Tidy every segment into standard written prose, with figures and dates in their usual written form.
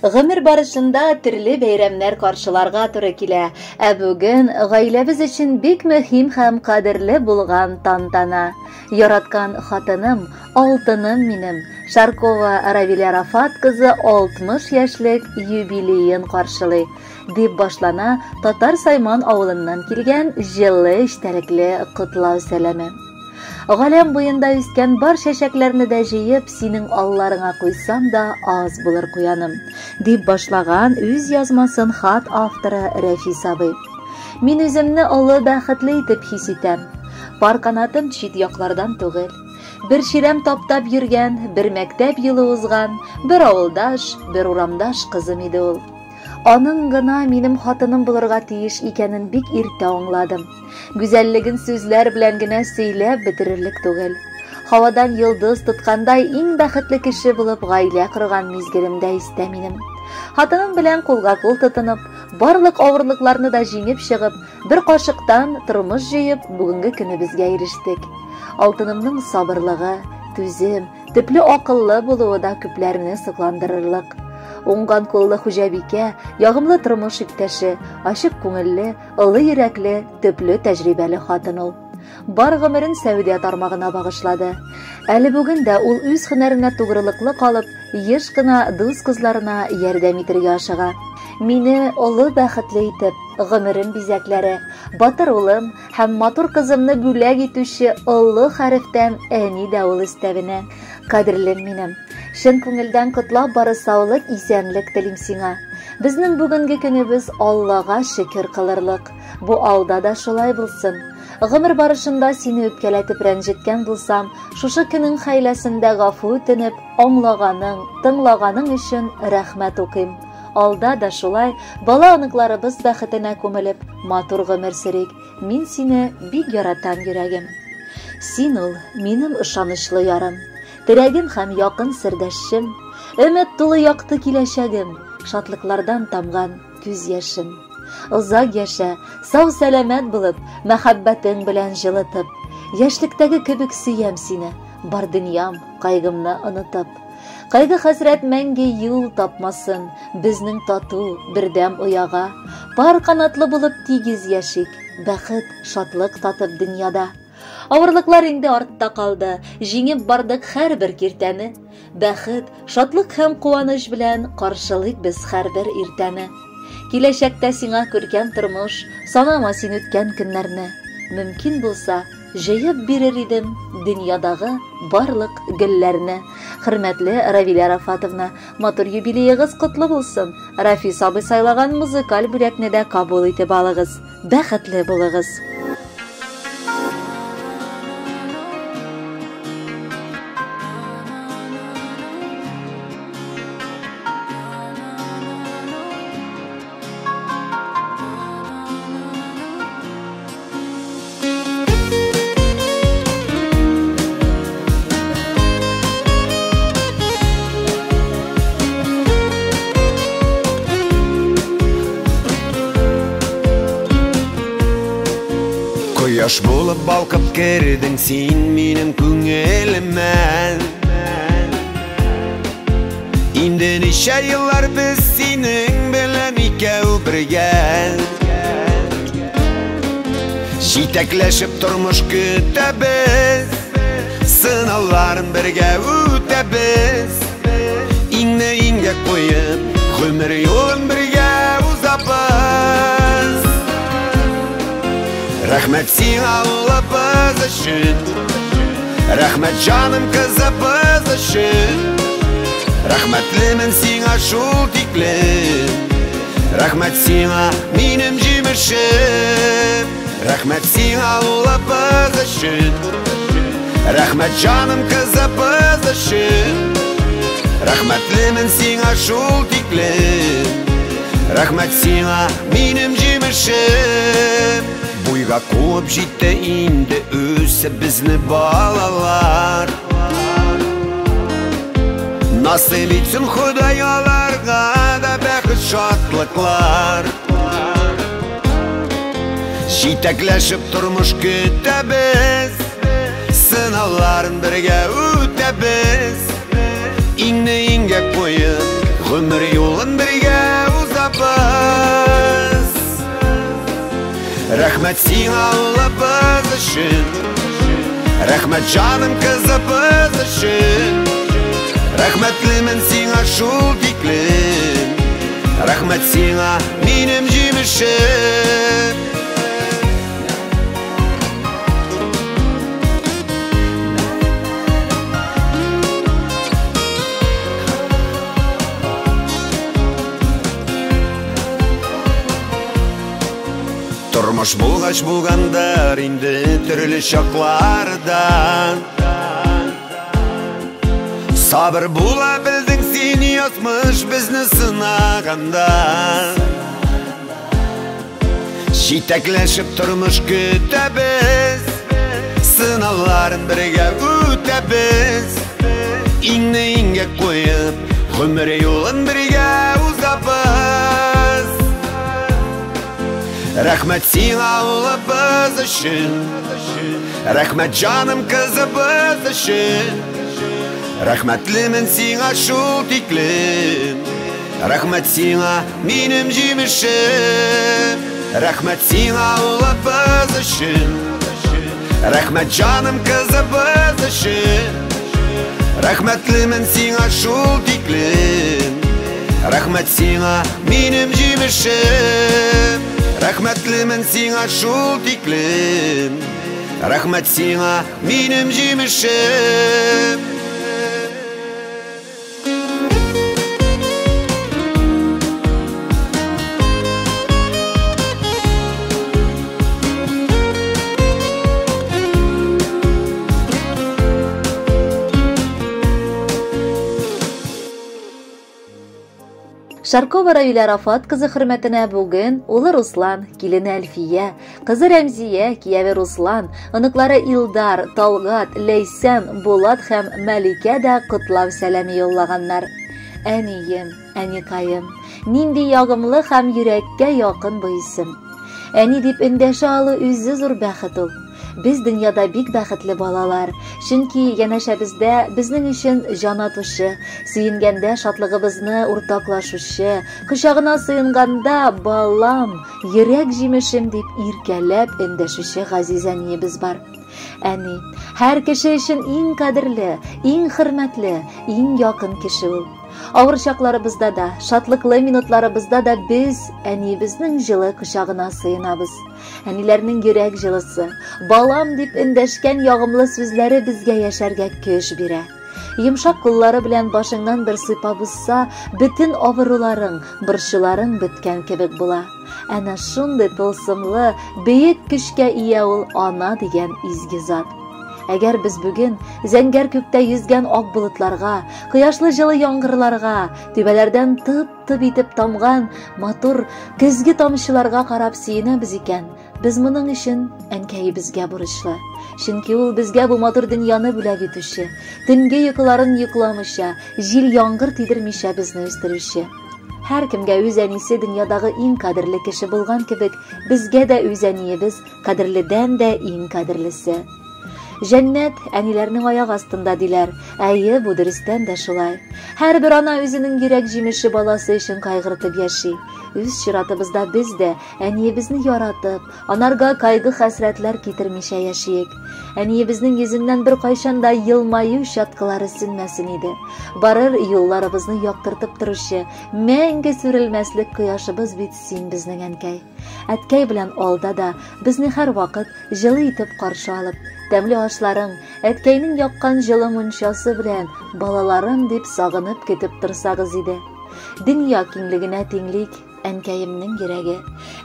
Гомер барышында төрле бәйрәмнәр каршыларга туры килә. Ә бүген гаиләбез өчен бик мөһим һәм кадерле булган тантана. Яраткан хатыным, алтыным минем, Шаркова Равилә Рафат кызы 60 яшьлек юбилеен каршылый, дип башлана Татар Сайман авылыннан килгән җылы эчтәлекле котлау сәламе. Галәм буенда үскән бар чәчәкләрне дә җыеп, синең алларыңа куйсам да аз булыр куяным, дип башлаган үз язмасын хат авторы Рәфис абый. Мин үземне олы бәхетле итеп хис итәм. Пар канатым чит яклардан түгел. Бер чирәм таптап йөргән, бер мәктәп юлы узган, бер авылдаш, бер урамдаш кызым иде ул. Аның гына минем хатыным булырга тиеш икәнен бик иртә аңладым. Гүзәллеген сүзләр белән генә сөйләп бетерерлек түгел. Һавадан йолдыз тоткандай иң бәхетле кеше булып гаилә корган мизгелем дә истә минем. Хатыным белән кулга-кул тотынып, барлык авырлыкларны да җиңеп чыгып, бер кашыктан тормыш җыеп, бүгенге көнебезгә ирештек. Алтынымның сабырлыгы, түзем, Төпле акыллы булуы да күпләрне сокландырырлык. Уңган куллы хуҗабикә, ягымлы тормыш иптәше, ачык күңелле, олы йөрәкле, төпле тәҗрибәле хатын ул. Бар гомерен сәүдә тармагына багышлады. Әле бүген дә ул үз һөнәренә тугрылыклы калып, еш кына дус кызларына ярдәм итергә ашыга. Мине олы бәхетле итеп, гомерем бизәкләре, батыр улым, Һәм матур кызымны бүләк итүче олы хәрефтән әни дә ул өстәвенә. Кадерлем минем, чын күңелдән котлап бары саулык, исәнлек телим сиңа. Безнең бүгенге көнебез Аллага шөкер кылырлык. Бу алда да шулай булсын. Гомер барышында сине үпкәләтеп рәнҗеткән булсам, шушы көнең хәйләсендә гафу үтенеп, аңлаганың, тыңлаганың өчен рәхмәт укыйм. Алда да шулай бала-оныкларыбыз бәхетенә күмелеп, матур гомер сөрик. Мин сине бик яратам, йөрәгем. Син ул, минем ышанычлы ярым, терәгем һәм якын сердәшчем, өмет тулы якты киләчәгем, шатлыклардан тамган күз яшем. Озак яшә, сау-сәламәт булып, мәхәббәтең белән җылытып. Яшьлектәге кебек сөям сине, бар дөньям, кайгымны онытып. Кайгы-хәсрәт мәңге юл тапмасын безнең тату, бердәм ояга. Пар канатлы булып тигез яшик, бәхет, шатлык татып дөньяда. Авырлыклар инде артта калды, җиңеп бардык һәрбер киртәне. Бәхет, шатлык һәм куаныч белән каршылыйк без һәрбер иртәне. Киләчәктә сиңа күркәм тормыш, санама син үткән көннәрне. Мөмкин булса, Җыеп бирер идем дөньядагы барлык гөлләрне. Хөрмәтле Равилә Рафатовна, матур юбилеегыз котлы булсын. Рафис абый сайлаган музыкаль бүләкне дә кабул итеп алыгыз. Бәхетле булыгыз. Кояш булып балкып кердең син минем күңелемә. Инде ничә еллар без синең белән икәү бергә. Җитәкләшеп тормыш көтәбез, сынауларын бергә үтәбез. Иңне иңгә куеп, гомер юлын бергә узабыз. Рәхмәт сиңа, улыбыз өчен, рәхмәт җаным кызыбыз өчен. Рәхмәтлемен сиңа шул тиклем, рәхмәт сиңа минем җимешем. Рәхмәт сиңа, улыбыз өчен, рәхмәт җаным кызыбыз өчен. Рәхмәтлемен сиңа шул тиклем, рәхмәт сиңа минем җимешем. Буйга куып җитте инде үсеп безне балалар. Насыйп итсен Ходай аларга да бәхет шатлыклар. Җитәкләшеп тормыш көтәбез, сынауларын бергә үтәбез. Иңне иңгә куеп, гомер юлын Рәхмәт сиңа улыбыз өчен, рәхмәт җаным кызыбыз өчен. Рәхмәтлемен сиңа шул тиклем, рәхмәт сиңа минем җимешем. Тормыш булгач булгандыр инде төрле чаклардан. Сабыр була белдең син, язмыш безне сынаганда. Җитәкләшеп тормыш көтәбез, сынауларын бергә үтәбез. Иңне иңгә куеп, гомер юлын бергә узабыз. Рәхмәт сиңа улыбыз өчен, рәхмәт җаным кызыбыз өчен. Рәхмәтлемен сиңа шул тиклем, рәхмәт сиңа минем җимешем. Рәхмәт сиңа улыбыз өчен, рәхмәт җаным кызыбыз өчен. Рәхмәтлемен сиңа шул тиклем, рәхмәт сиңа минем җимешем. Рәхмәтлемен сиңа шул тиклем, рәхмәт сиңа минем җимешем. Шаркова Равилә Рафат кызы хөрмәтенә бүген улы Руслан, килене Әлфия, кызы Рәмзия, кияве Руслан, оныклары Илдар, Талгат, Ләйсән, Булат һәм Мәликә дә котлау сәламе юллаганнар. Әнием, әникаем, нинди ягымлы һәм йөрәккә якын бу исем. Әни дип эндәшә алу үзе зур бәхет ул. Без дөньяда бик бәхетле балалар, чөнки янәшәбездә безнең өчен җан атучы, сөенгәндә шатлыгыбызны уртаклашучы, кочагына сыенганда балам, йөрәк җимешем дип иркәләп эндәшүче газиз әниебез бар. Әни, һәр кеше өчен иң кадерле, иң хөрмәтле, иң якын кеше ул. Авыр чакларыбызда да, шатлыклы минутларыбызда да без әниебезнең җылы кочагына сыенабыз. Әниләрнең йөрәк җылысы, балам дип эндәшкән ягымлы сүзләре безгә яшәргә көч бирә. Йомшак куллары белән башыңнан бер сыйпап узса, бөтен авыруларың, борчуларың беткән кебек була. Әнә шундый тылсымлы, бөек көчкә ия ул ана дигән изге зат. Әгәр без бүген зәңгәр күктә йөзгән ак болытларга, кояшлы җылы яңгырларга, түбәләрдән тып-тып итеп тамган матур көзге тамчыларга карап сөенәбез икән, без моның өчен әнкәебезгә бурычлы. Чөнки ул безгә бу матур дөньяны бүләк итүче, төнге йокыларын йокламыйча, җил-яңгыр тидермичә безне үстерүче. Һәркемгә үз әнисе дөньядагы иң кадерле кеше булган кебек, безгә дә үз әниебез кадерледән дә иң кадерлесе. Җәннәт әниләрнең аяк астында диләр. Әйе, бу дөрестән дә шулай. Һәрбер ана үзенең йөрәк җимеше баласы өчен кайгыртып яши. Үз чиратыбызда без дә әниебезне яратып, анарга кайгы-хәсрәтләр китермичә яшиек. Әниебезнең йөзеннән бер кайчан да елмаю чаткылары сүнмәсен иде. Барыр юлларыбызны яктыртып торучы, мәңге сүрелмәслек кояшыбыз бит син безнең әнкәй. Әткәй белән алда да безне һәрвакыт җылы итеп каршы алып, тәмле ашларың, әткәйнең яккан җылы мунчасы белән балаларым дип сагынып көтеп торсагыз иде. Дөнья киңлегенә тиңлик әнкәемнең йөрәге.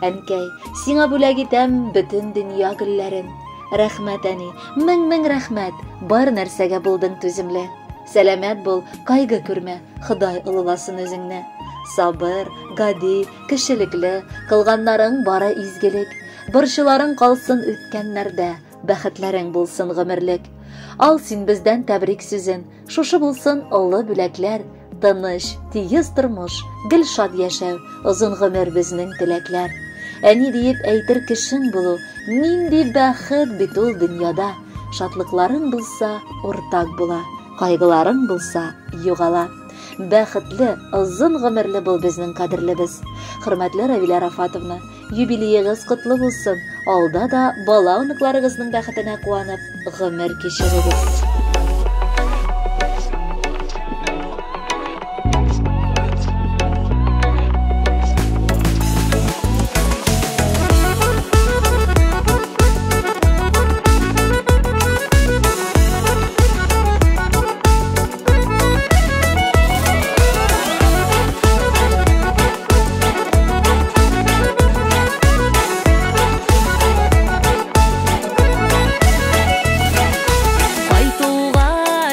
Әнкәй, сиңа бүләк итәм бөтен дөнья гөлләрен. Рәхмәт, әни, мең-мең рәхмәт, бар нәрсәгә булдың түземле. Сәламәт бул, кайгы күрмә, Ходай олыласын үзеңне. Сабыр, гади, кешелекле, кылганнарың бары изгелек. Борчуларың калсын үткәннәрдә, бәхетләрең булсын гомерлек. Ал син бездән тәбрик сүзен, шушы булсын олы бүләкләр. Тыныч, тигез тормыш, гел шат яшәү, озын гомер безнең теләкләр. Әни диеп әйтер кешең булу, нинди бәхет бит ул дөньяда. Шатлыкларың булса, уртак була, кайгыларың булса, югала. Бәхетле, озын гомерле бул безнең кадерлебез. Хөрмәтле Равилә Рафатовна, Юбилеегыз котлы булсын! Алда да бала-оныкларыгызның бәхетенә куанып гомер кичерегез.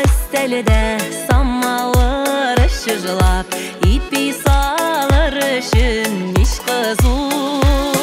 Өстәлдә самавыр чыжлап, ипи салыр өчен мич кызу.